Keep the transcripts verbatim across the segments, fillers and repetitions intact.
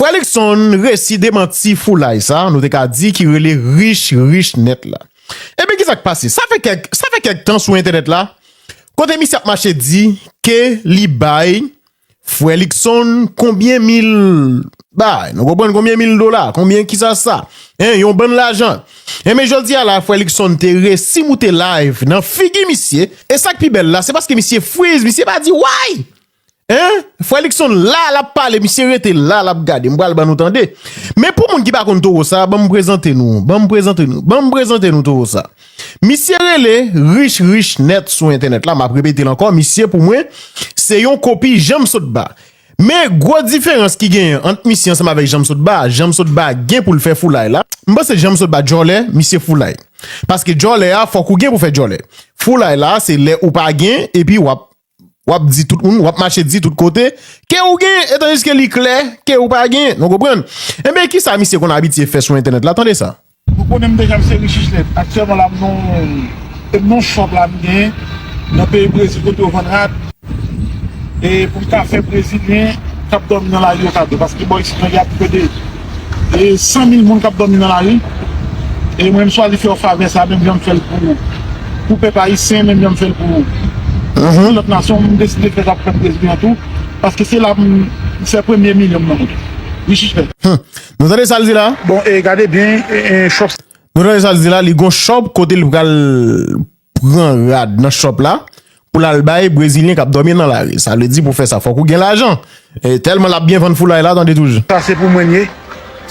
Frè Luckson resi demanti foulay sa, nou te ka di ki rele rich, rich nèt la. Ebyen, kisa k pase? Sa fè kèk, sa fè kèk tan sou entènèt la, kote misye ap mache di ke li bay Frè Luckson konbyen mil bay, nou konprann, konbyen mil dola, konbyen kisa sa, en, yon bann lajan. Enben, jodi a la, Frè Luckson te resi moute live nan figi misye, e sa k pi bèl la, se paske misye friz, misye pa di way! En? Frè Luckson la, l ap pale, misye rete la, l ap gade. M pral ban nou tande. Men pou moun ki pa konn towo sa, ban m prezante nou, ban m prezante nou, ban m prezante nou towo sa. Misye rele rich, rich nèt sou entènèt la, m ap repete l ankò, misye pou mwen, se yon kopi Janm Sotba. Men gwo diferans ki genyen ant misye ansanm avèk Janm Sotba, Janm Sotba gen pou l fè foulay la. M panse Janm Sotba djòlè, misye foulay. Paske djòlè a, fòk ou gen pou fè djòlè. Foulay la, se lè ou pa gen, epi w ap W ap di tout moun, w ap mache di tout kote, ke ou gen, e tandiske li klè, ke ou pa gen, nou konprann? Enben, kisa misye konn abitye fè sou entènèt la? Tande sa. Nou konnen m deja, m se Richichnèt. Aktyèlman la, m nan, m nan shop la, m gen nan peyi Brezil kote yo vann rad. E pou m ka fè Brezilyen k ap dòmi nan lari yo kado, paske bò isit, nèg y ap pede e san mil moun k ap dòmi nan lari. E mwen, m chwazi fè yo favè sa, menm jan m fè l pou, pou pèp ayisyen, menm jan m fè l pou, pou lòt nasyon. M deside fè sa pou pèp brezilyen tou, paske se la m, m fè premye milyon m nan mwen. Richichnèt. Hmm. Nou tande sa l di la? Bon, e gade byen, e, e, shop. Nou tande sa l di la, li gon shop kote l pral pran rad nan shop la pou l al bay brezilyen k ap dòmi nan lari. Sa vle di pou fè sa, fòk ou gen lajan. E tèlman l ap byen vann foulay la, tande toujou. Sa se pou mwen l ye.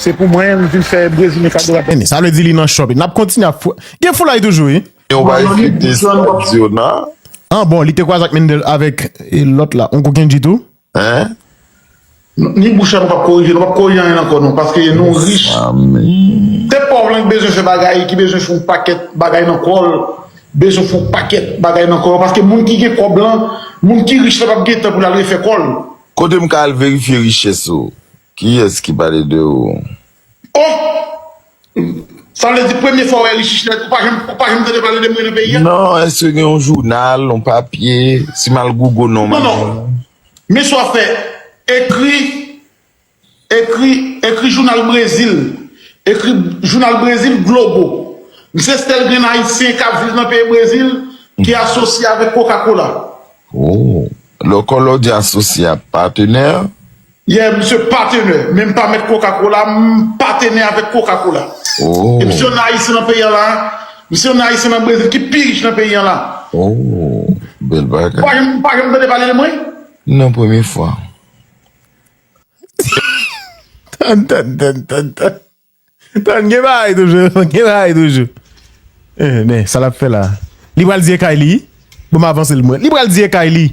Se pou mwen, m vin fè brezilyen kado rad. Sa vle di li nan shop. N ap kontinye ap fou-, gen foulay toujou, wi. Yo bay fite sa di yo nan. Ah bon, li te kwaze ak Mendel, avèk, e, lòt la, Uncle Kendji tou. Hein? Ni bouch la nou p ap korije, nou p ap korije anyen nan kò nou, paske nou rich. Se pòv lan ki bezwen fè bagay, ki bezwen fè yon pakèt bagay nan kò l, bezwen fè yon pakèt bagay nan kò l, paske moun ki gen kòb lan, moun ki rich la p ap gen tan pou l al refè kò l. Kote m ka al verifye richès ou? Kiyès ki pale de ou? Oh! Sa vle di premye fwa w wè Richichnèt, ou pa janm, ou pa janm tande pale de mwen nan peyi a? Non, èske gen yon jounal, yon papye, si m al Google non, non, non. Men sa w ap fè, ekri, ekri, ekri jounal Brezil, ekri jounal Brezil Globo. M se sèl grenn ayisyen k ap viv nan peyi Brezil ki asosye avèk Coca-Cola. Oh, lè w di asosye a, patenè? Yeah, m se patenè, men m pa mèt Coca-Cola, m patenè avèk Coca-Cola. Oh. E m se yon ayisyen nan peyi an la, m se yon ayisyen nan Brezil ki pi rich nan peyi an la. Oh, bèl bagay. Ou pa janm, ou pa janm tande pale de mwen? Non, premye fwa. Tann, tann, tann, tann, tann. Tann, gen bagay toujou, gen bagay toujou. Eh, men, sa l ap fè la? Li pral di e kay li? Bon, m avanse l mwen. Li pral di e kay li?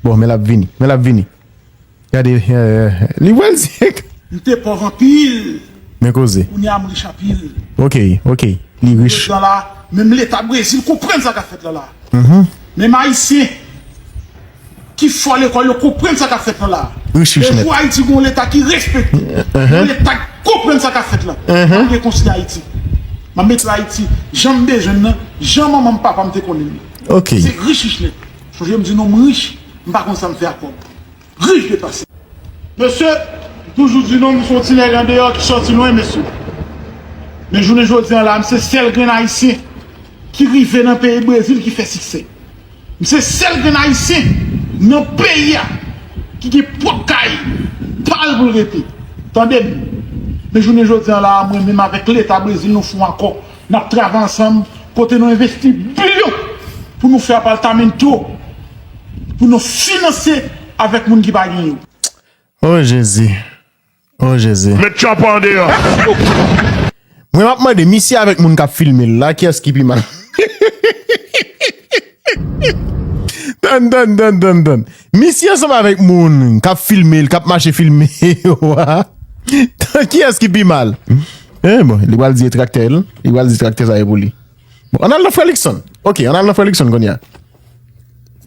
Bon, men l ap vini, men l ap vini. Gade, eh, eh, li pral di e kay. M te pòv anpil. Men koze. Kounye a m rich anpil. Ok, ok. Li rich. Jodi a la, menm Leta Brezil konprann sa k ap fèt la la. Mhm. Menm Ayisyen ki fò lekòl yo konprann sa k ap fèt la la. Rich, rich nèt. E pou Ayiti gon Leta ki respekte. Mhm. Yon Leta ki konprann sa k ap fèt la. Mhm. M ap rekonstwi Ayiti. M ap mete Ayiti jan m bezwen l nan, jan manman m, papa m te konnen l. Ok. Se rich, rich nèt. Sonje m di nou m rich, m pa konn sa m fè ak kòb. Rich depase. Mesye, m toujou di nou, m se yon ti nèg andeyò ki sòti lwen, mesye. Men jounen jodi a la, m se sèl grenn Ayisyen ki rive nan peyi Brezil ki fè siksè. M se sèl grenn Ayisyen nan peyi a ki gen pwòp kay pa l pou l rete. Tande m. Men jounen jodi a la, mwen menm avèk Leta Brezil, nou fè yon akò. N ap travay ansanm, kote nou envesti bilyon pou nou fè apartamento, pou nou finanse avèk moun ki pa gen yo. Oh Jezi. Oh Jezi. Met tchòpè andeyò. Mwen m ap mande misye avèk moun k ap filme l la, kiyès ki pi mal? Tann, tann, tann, tann, tann. Misye ansanm avèk moun k ap filme l, k ap mache filme yo a. Kiyès ki pi mal? Eh, bon, li pral di e traktè l. Li pral di traktè sa e pou li. Bon, ann al nan frè Luckson. Ok, ann al nan frè Luckson kounye a.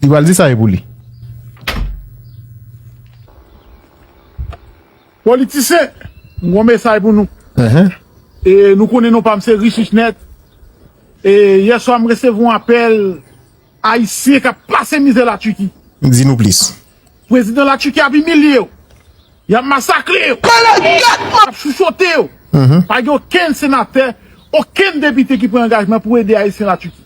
Li pral di sa e pou li. Politisyen, m gon mesaj pou nou. Enhen. E nou konnen non pa m se Rich Rich Nèt. E yè swa m resevwa yon apèl Ayisyen k ap pase mizè Latiki. Di nou plis. Prezidan Latiki ap imilye yo. Y ap masakre yo. Y ap chouchote yo. Pa gen okenn senatè, okenn depite ki pran angajman pou ede Ayisyen Latiki.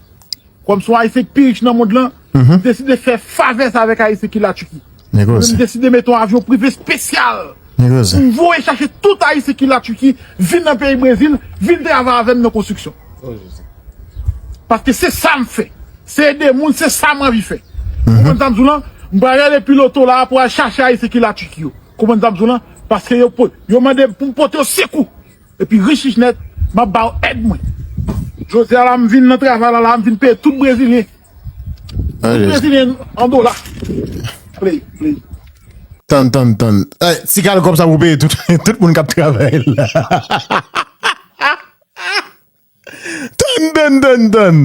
Kòm se yon Ayisyen ki pi rich nan mond lan, m deside fè favè sa avèk Ayisyen ki Latiki. M deside mete yon avyon prive espesyal pou m voye chache tout Ayisyen ki Latiki, vin nan peyi Brezil, vin travay avè m nan konstriksyon. Paske se sa m fè. Se ede moun, se sa m anvi fè. Ou konprann sa m di w lan? M pral rele piloto la pou al chache Ayisyen ki Latiki yo. Konprann sa m di w lan? Paske yo, po- yo mande pou m pote yo sekou. Epi rich rich nèt, m ap ba yo èd mwen. Jodi a la, m vin nan travay la, la, m vin peye tout Brezilyen. Tout Brezilyen an dola. Play, play. Tann, tann, tann. Ti kal kòb sa pou peye tout, tout moun k ap travay la. Tann, tann, tann, tann.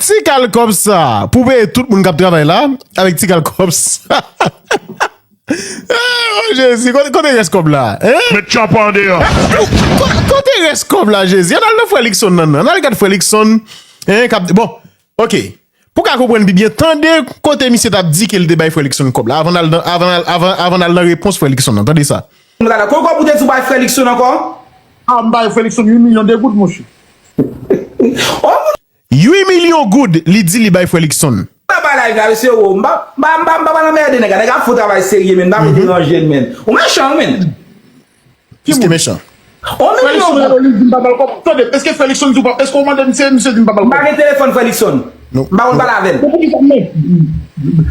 Ti kal kòb sa pou peye tout moun k ap travay la. Avèk ti kal kòb sa. Oh, Jezi, kote, kote rès kòb la? Met tchòp an deyò. Kote rès kòb la, Jezi? Ann al nan frè Likson nan, ann al gad frè Likson. Bon, oke. Pou ka konprann pi byen, tande kote misye t ap di ke l te bay frè Likson kòb la, avan n al nan, avan n al, avan, avan n al nan repons frè Likson nan. Tande sa. Kote kòb ou te di w bay frè Likson ankò? A, m bay frè Likson uit milyon de goud, monchè. Uit milyon goud, li di li bay frè Likson. M pa bay live la, mesye, wo. M pa, m pa, m pa, m pa nan mède nèg la. Nèg la ap fè yon travay serye, men. M pa vle deranje l, men. Ou mechan, wi, men. Kis ki mechan? Yon milyon goud. Li di m pa ba l kòb. Tande, èske frè Likson di w pa, èske w mande misye, misye di m pa ba l kòb? M pa gen telefòn frè Likson. M pa konn pale avè l. Bon, poukisa m men?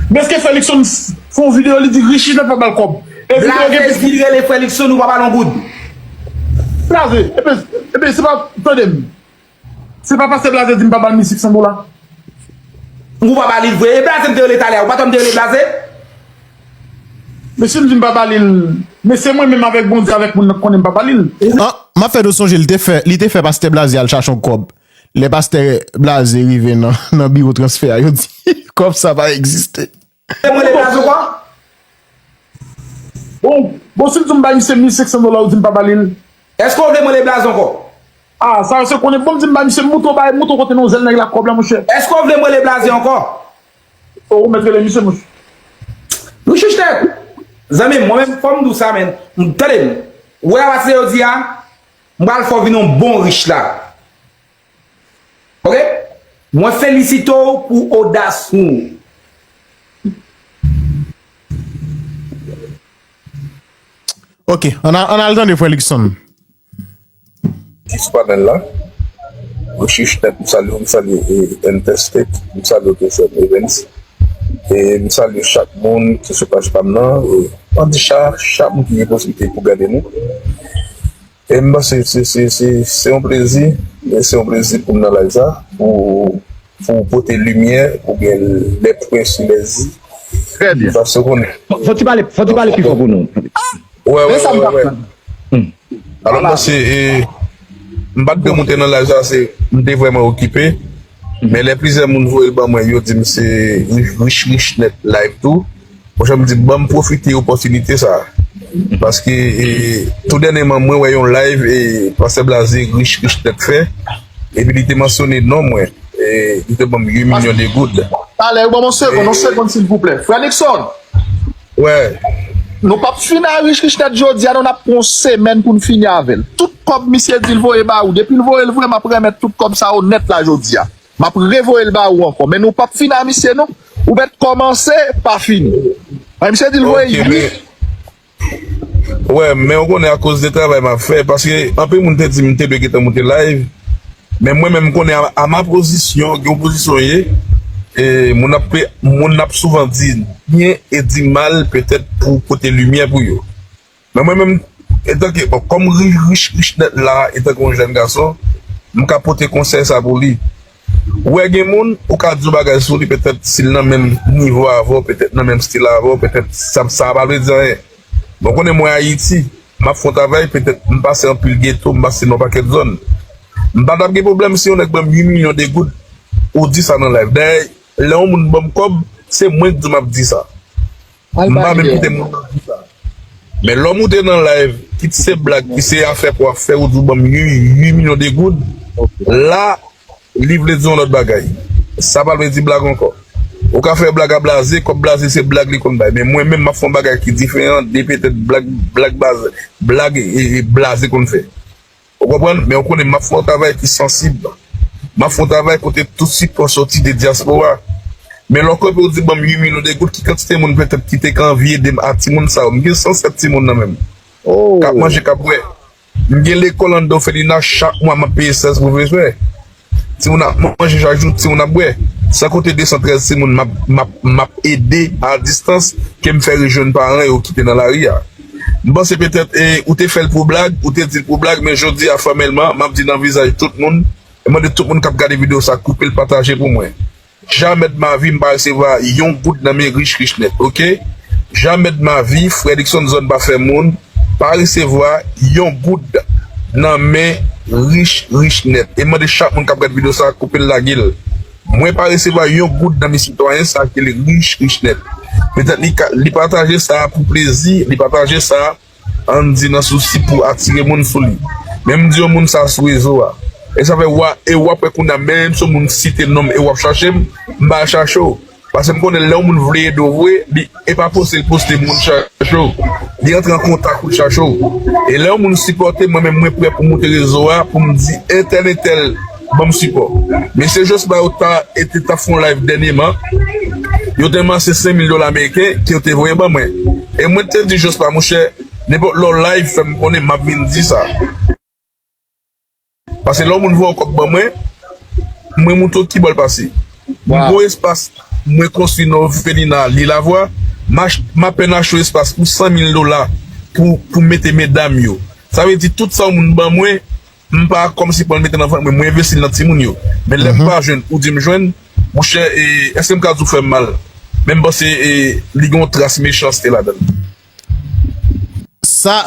Men èske frè Likson fè yon videyo, li di rich rich nèt pa ba l kòb? E videyo gen Blaze di l rele frè Likson, ou pa ba l yon goud. Blaze, epi, epi se pa, tande m. Se pa pastè Blaze di m pa ba l mil senk san dola? Ou pa ba li l vre. E Blaze m te rele talè a. Ou pa tann m te rele Blaze? Mesye m di m pa ba li l. Men se mwen menm avèk Bondye, avèk moun nan k konnen m pa ba li l. Ah, m ap fè nou sonje, li te fè, li te fè pastè Blaze al chache yon kòb. Lè pastè Blaze rive nan, nan biwo transfè a, yo di kòb sa pa egziste. Mwen le Blaze ankò? Bon, bon, si m di w m bay misye mil senk san dola, ou di m pa ba li l. Èske w vle mwen le Blaze ankò? Ah, sa yo se konnen. Bon, m di m bay misye, moute w bay, moute w kote nan zèl nèg la kòb la, monchè. Èske w vle mwen le Blaze ankò? O, ou mèt rele misye, monchè. Nou chich tèt. Zanmi m, mwen menm, fò m di w sa, men. M, tande m. Wè, apati de jodi a, m pral fè w vin yon bon rich la. Oke? Mwen felisite w pou odas nou. Oke, ann a, ann al tande frè Likson. Ti sou panèl la. Mwen chich nèt, m salye w, m salye, e, Interstate, m salye w tou frè m Evans. E m salye chak moun ki sou paj pa m nan. E, Andicha, chak moun ki gen posiblite pou gade nou. E m panse se, se, se, se yon plezi, e se yon plezi pou m nan live sa, pou, pou pote limyè, oubyen les points sur les i. Trè byen. Paske w konnen. Fò, fò ti pale, fò ti pale pi fò pou nou. Wè, wè, wè, wè. Alò, m panse, e, m pa t dwe moute nan live sa, se, m te vrèman okipe. Men lè plizyè moun voye l ban mwen, yo di m se rich, rich, rich nèt live tou. Monchè, m di, ban m pwofite opòtinite sa a. Paske, e, tou dènyèman, mwen wè yon live, e, Pastè Blaze rich, rich nèt fè. Epi li te mansyone non mwen. E, li te ban m uit milyon de goud. Talè, ban m yon segonn, yon segonn, silvouplè. Frè Nixon! Wè. Nou p ap fini a rich, rich nèt jodi a, non, n ap pran yon semèn pou n fini avè l. Tout kòb misye di l voye ba ou, depi l voye l vre, m ap renmèt tout kòb sa yo nèt la jodi a. M ap revoye l ba ou ankò. Men nou p ap fini a misye, non. Ou mèt kòmanse, pa fini. An, misye di l voye uit. Wè, men ou konnen akoz de travay m ap fè, paske anpil moun te di m te dwe gentan moute live, men mwen menm m konnen a, a ma pozisyon, gen yon pozisyon ye, e moun ap pe, moun ap souvan di byen e di mal petèt pou pote limyè pou yo. Men mwen menm, etanke, bon, kòm ri-, rich, rich nèt la, etanke yon jèn gason, m ka pote konsèy sa pou li. Ou wè gen moun, ou ka di yon bagay sou li, petèt si l nan menm nivo avè w, petèt nan menm stil avè w, petèt sa, sa pa vle di anyen. Bon, konnen mwen Ayiti, m ap fè yon travay, petèt m pase anpil geto, m pase nan yon pakèt zòn. M pa t ap gen pwoblèm si yon nèg ban m uit milyon de goud, ou di sa nan live. Dayè, lè yon moun ban m kòb, se mwen k di w m ap di sa. M pa menm kite moun nan di sa. Men lè w moute nan live, kit se blag, kit se afè pou w ap fè, ou di w ban m uit, uit milyon de goud, la, li vle di yon lòt bagay. Sa pa vle di blag ankò. Ou ka fè blag a Blaze, kòb Blaze se blag li konn bay. Men mwen menm, m ap fè yon bagay ki diferan de petèt blag, blag Blaze, blag e, e Blaze konn fè. Ou konprann? Men ou konnen m ap fè yon travay ki sansib. M ap fè yon travay kote tout sipò soti de dyaspora. Men lè w kanpe ou di ban m uit mil ou de goud, ki kantite moun petèt ki te ka anvi ede m a timoun sa yo? M gen san sèt timoun nan men m. K ap manje, k ap bwè. M gen lekòl anndan òfelina, chak mwa m ap peye sèz pwofesè. Timoun ap manje chak jou, timoun ap bwè. San konte de san trèz timoun m ap, m ap, m ap ede a distans ke m fè rejwenn paran yo ki te nan lari a. M panse petèt, e, ou te fè l pou blag, ou te di l pou blag, men jodi a fòmèlman, m ap di nan vizaj tout moun, e mande tout moun k ap gade videyo sa, koupe l, pataje pou mwen. Jamè de ma vi m pa resevwa yon goud nan men rich rich nèt, oke? Jamè de ma vi, frè Dickson Zòn pa fè moun, pa resevwa yon goud nan men rich rich nèt. E mande chak moun k ap gad videyo sa a, koupe l, lage l. Mwen pa resevwa yon goud nan men sitwayen sa a ki rele rich rich nèt. Petèt li ka, li pataje sa a pou plezi, li pataje sa a ann di nan sousi pou atire moun sou li. Men m di yon moun sa sou rezo a. E sa fè w a, e w ap wè kounye a, menm si yon moun site non m e w ap chache m, m pa al chache w. Paske m konnen lè yon moun vle ede w vre, li, e pa poste l poste moun chache w. Li antre an kontak ou l chache w. E lè yon moun sipòte m, mwen menm mwen prè pou moute rezo a, pou m di entèl entèl ban m sipò. Mesye Jospin yo ta, e te ta fè yon live dènyèman. Yo te ranmase senk mil dola ameriken ke yo te voye ban mwen. E mwen te di Jospin, monchè, nenpòt lè w live, fè m konnen m ap vin di sa. Paske lè yon moun voye yon kòb ban mwen, mwen montre w ki bò l pase. M gen yon espas mwen konstwi nan òfelina Lilavwa, m ach-, m apèn achte yon espas pou san mil dola pou, pou mete medam yo. Sa vle di tout sa yon moun ban mwen, m pa kòmsi pran l mete nan vant mwen, mwen envesti l nan timoun yo. Men lè m pa jwenn, ou di m jwenn, monchè, e, èske m ka di w fè m mal? Men m panse, e, li gen yon tras mechanste ladan l. Sa,